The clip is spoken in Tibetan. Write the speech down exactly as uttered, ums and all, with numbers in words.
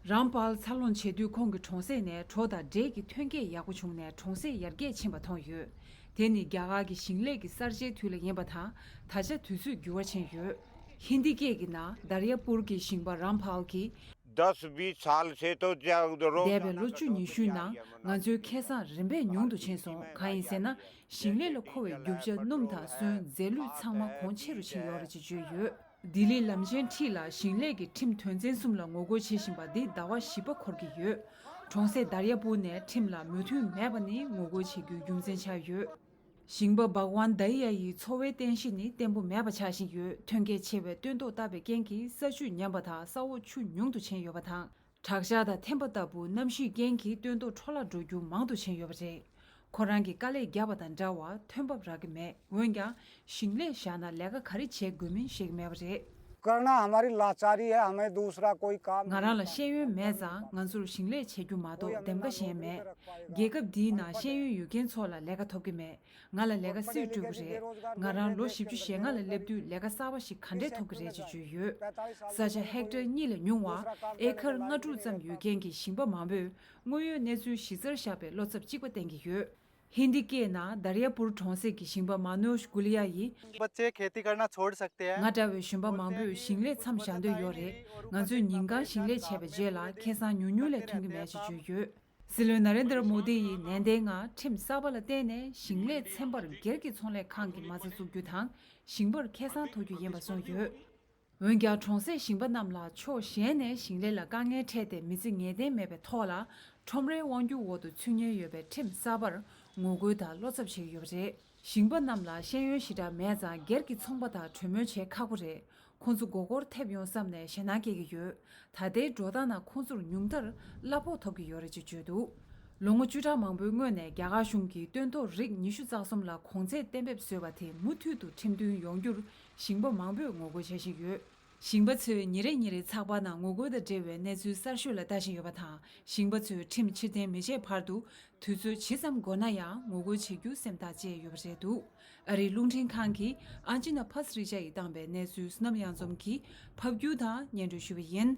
རམ་ཕཱལ་འཚར་ལོངས་བྱེད་དུས་ཁོང་གི་གྲོང་གསེབ་ནས་གྲོ་དང་འབྲས་ཀྱི་ཐོན་སྐྱེད་ཡག་པོ་བྱུང་ནས་གྲོང་གསེབ་ཡར་རྒྱས་ཕྱིན་པ་མཐོང་ཡོད། དེ་ནི་རྒྱ་གར་གྱི་ཞིང་ལས་ཀྱི་གསར་བརྗེའི་དུས་ལ་ཡིན་པ་དང་། ད་ཆ་དུས་ཚོད་འགྱུར་བ་ཕྱིན་ཡོད། ཧིན་དི་སྐད་ཀྱི་ནང་དར་ཡ་པུར་གྱི་ཞིང་པ་རམ་ཕཱལ་གྱིས། दस बीस साल से तो ज्यादा रोज འདས་པའི་ལོ་བཅུ་ཉི་ཤུའི་ནང་ང་ཚོའི་ཁེ་བཟང་རིམ་པས་ཉུང་དུ་ཕྱིན་སོང་། གང་ཡིན་ཟེར་ན། ཞིང་ལས་ལ་མཁོ་བའི་རྒྱུ་ཆ་སྣུམ་དང་སོན་རྫས་ལུད་ཚང་མ་གོང་ཆེ་རུ་ཕྱིན་ཡོད་རེད་ཅེས་བརྗོད་ཡོད། ལྡི་ལི་ལམ་ཆེན་འཁྲིས་ལ་ཞིང་ལས་ཀྱི་ཁྲིམས་དོན་ཚན་གསུམ་ལ་ངོ་རྒོལ་བྱེད་བཞིན་པ་འདི་ཟླ་བ་བཞི་པ་འཁོར་གྱི་ཡོད། གྲོང་གསེབ་དར་ཡ་པུར་ནས་ཁྲིམས་ལ་མོས་མཐུན་མེད་པ་ནི་ངོ་རྒོལ་བྱེད་རྒྱུའི་རྒྱུ་མཚན་ཆགས་ཡོད། ཞིང་པ་བྷག་ཝན་དཱི་ཡ་ཡི་འཚོ་བའི་རྟེན་གཞི་ནི་བརྟན་པོ་མེད་པ་ཆགས་བཞིན་ཡོད། ཐོན་སྐྱེད་ཆེ་བའི་སྟོན་ཐོག་བཏབ་པའི་རྐྱེན་གྱིས་ས་ཆུ་ཉམས་པ་དང་ས་འོག་ཆུ་ཉུང་དུ་ཕྱིན་ཡོད་པ་དང་། དྲག་ཆར་དང་ཐན་པ་ལྟ་བུ་གནམ་གཤིས་རྐྱེན་གྱིས་སྟོན་ཐོག་འཕྲོ་བརླག་འགྲོ་རྒྱུ་མང་དུ་ཕྱིན་ཡོད་པ་རེད། ཁོ་རང་གིས་དཀའ་ལས་བརྒྱབ་པ་དང་འདྲ་བར་ཐོན་འབབ་རག་གི་མེད། འོན་ཀྱང་ཞིང་ལས་བཞག་ན་ལས་ཀ་ག་རེ་བྱེད་དགོས་མིན་ཤེས་ཀྱི་མེད་པ་རེད། करना हमारी लाचारी है, हमें दूसरा कोई काम ང་རང་ལ་ཤེས་ཡོན་མེད་ཙང་ང་ཚོར་ཞིང་ལས་བྱེད་རྒྱུ་མ་གཏོགས་འདེམས་ཀ་གཞན་མེད། རྒྱལ་ཁབ་འདིའི་ནང་ཤེས་ཡོན་ཡོད་མཁན་ཚོ་ལ་ལས་ཀ་ཐོབ་ཀྱི་མེད། ང་ལ་ལས་ཀ་སུས་སྤྲོད་ཀྱི་རེད། ང་རང་ལོ་བཞི་བཅུ་ཞེ་ལྔ་ལ་སླེབས་དུས་ལས་ཀ་གསར་པ་ཞིག་ག་འདྲས་ཐོབ་ཀྱི་རེད་ཅེས་བརྗོད་ཡོད། ས་ཆ་ཧེག་ཊར་གཉིས་ལས་ཉུང་བ་ཨེ་ཁར་ལྔ་དྲུག་ཙམ་ཡོད་མཁན་གྱི་ཞིང་པ་མང་པོས་དངོས་ཡོད་གནས་ཚུལ་གཞི་རྩར་བཞག་པའི་བློ་འཚབ་གཅིག་པ་བསྟན་གྱི་ཡོད། ཧིན་དི་སྐད་ནང་དར་ཡ་པུར་གྲོང་གསེབ་ཀྱི་ཞིང་པ་མ་ནོ་ཤ་གུ་ལི་ཡ་ཡིས། बच्चे खेती करना छोड़ सकते हैं। ང་འདྲ་བའི་གཞོན་པ་མང་པོས་ཞིང་ལས་མཚམས་བཞག་འདོད་ཡོད་རེད། ང་ཚོས་ཉིན་གང་ཞིང་ལས་བྱས་པའི་རྗེས་ལ་ཁེ་བཟང་ཉུང་ཉུང་ལས་ཐོན་གྱི་མེད་ཅེས་བརྗོད་ཡོད། སྲིད་བློན་ན་རེན་དར་མོ་དི་ཡིས་ནན་ཏན་ངང་ཁྲིམས་གསར་པ་ལ་བརྟེན་ནས་ཞིང་ལས་ཚན་པར་སྒེར་གྱི་ཚོང་ལས་ཁང་གི་མ་རྩ་བཙུགས་རྒྱུ་དང་ཞིང་པར་ཁེ་བཟང་ཐོབ་རྒྱུ་ཡིན་པ་གསུངས་ཡོད། འོན་ཀྱང་གྲོང་གསེབ་ཞིང་པ་རྣམས་ལ་ཕྱོགས་གཞན་ནས་ཞིང་ལས་ལ་དཀའ་ངལ་འཕྲད་དེ་མི་ཚེ་ངེས་གཏན་མེད་པའི་ཐོག་ལ་ཁྲོམ་རའི་དབང་སྒྱུར་འོག་ཏུ་ཚུད་ཉེན་ཡོད་པའི་ཁྲིམས་གསར་པར་ངོ་རྒོལ་དང་བློ་འཚབ་བྱེད་ཀྱི་ཡོད་པ་རེད། ཞིང་པ་རྣམས་ལ་ཤེས་ཡོན་ཞེ་དྲག་མེད་ཙང་སྒེར་གྱི་ཚོང་པ་དང་གྲོས་མོལ་བྱེད་ཁག་པོ་རེད། ཁོང་ཚོ་མགོ་སྐོར་ཐེབས་ཡོང་བསམ་ནས་ཞེད་སྣང་སྐྱེ་གི་ཡོད། ད་ལྟའི་འགྲོ་སྟངས་ནང་ཁོང་ཚོར་ཉུང་མཐར་གླ་ཕོགས་ཐོབ་ཀྱི་ཡོད་རེད་ཅེས་བརྗོད་འདུག་ལོ་ངོ་བཅུ་ཕྲག་མང་པོའི་སྔོན་ནས་རྒྱ་གར་གཞུང་གིས་སྟོན་ཐོག་རིགས་ཉི་ཤུ་རྩ་གསུམ་ལ་གོང་ཚད་གཏན་འབེབས་བཟོས་པ་དེ་མུ་མཐུད་དུ་ཁྲིམས་མཐུན་ཡོང་རྒྱུར་ཞིང་པ་མང་པོས་ངོ་རྒོལ་བྱེད་བཞིན་ཡོད། ཞིང་པ་ཚོས་ཉིན་རེ་ཉིན་རེ་ཚགས་པར་ནང་ངོ་རྒོལ་དང་འབྲེལ་བའི་གནས་ཚུལ་གསར་ཤོས་ལ་ལྟ་བཞིན་ཡོད་པ་དང་། ཞིང་པ་ཚོས་ཁྲིམས་ཕྱིར་འཐེན་མི་བྱེད་བར་དུ་དུས་ཚོད་ཇི་ཙམ་འགོར་ན་ཡང་ངོ་རྒོལ་བྱེད་རྒྱུ་སེམས་ཐག་བཅད་ཡོད་པ་རེད་འདུག་ཨ་རིའི་རླུང་འཕྲིན་ཁང་གིས་ཨན་ཅི་ན་ཕ་སི་རི་ཅ་ཡིས་བཏང་པའི་གནས་ཚུལ་བསོད་ནམས་གཡང་འཛོམས་ཀྱིས་ཕབ་སྒྱུར་དང་སྙན་སྒྲོན་ཞུས་པ་ཡིན།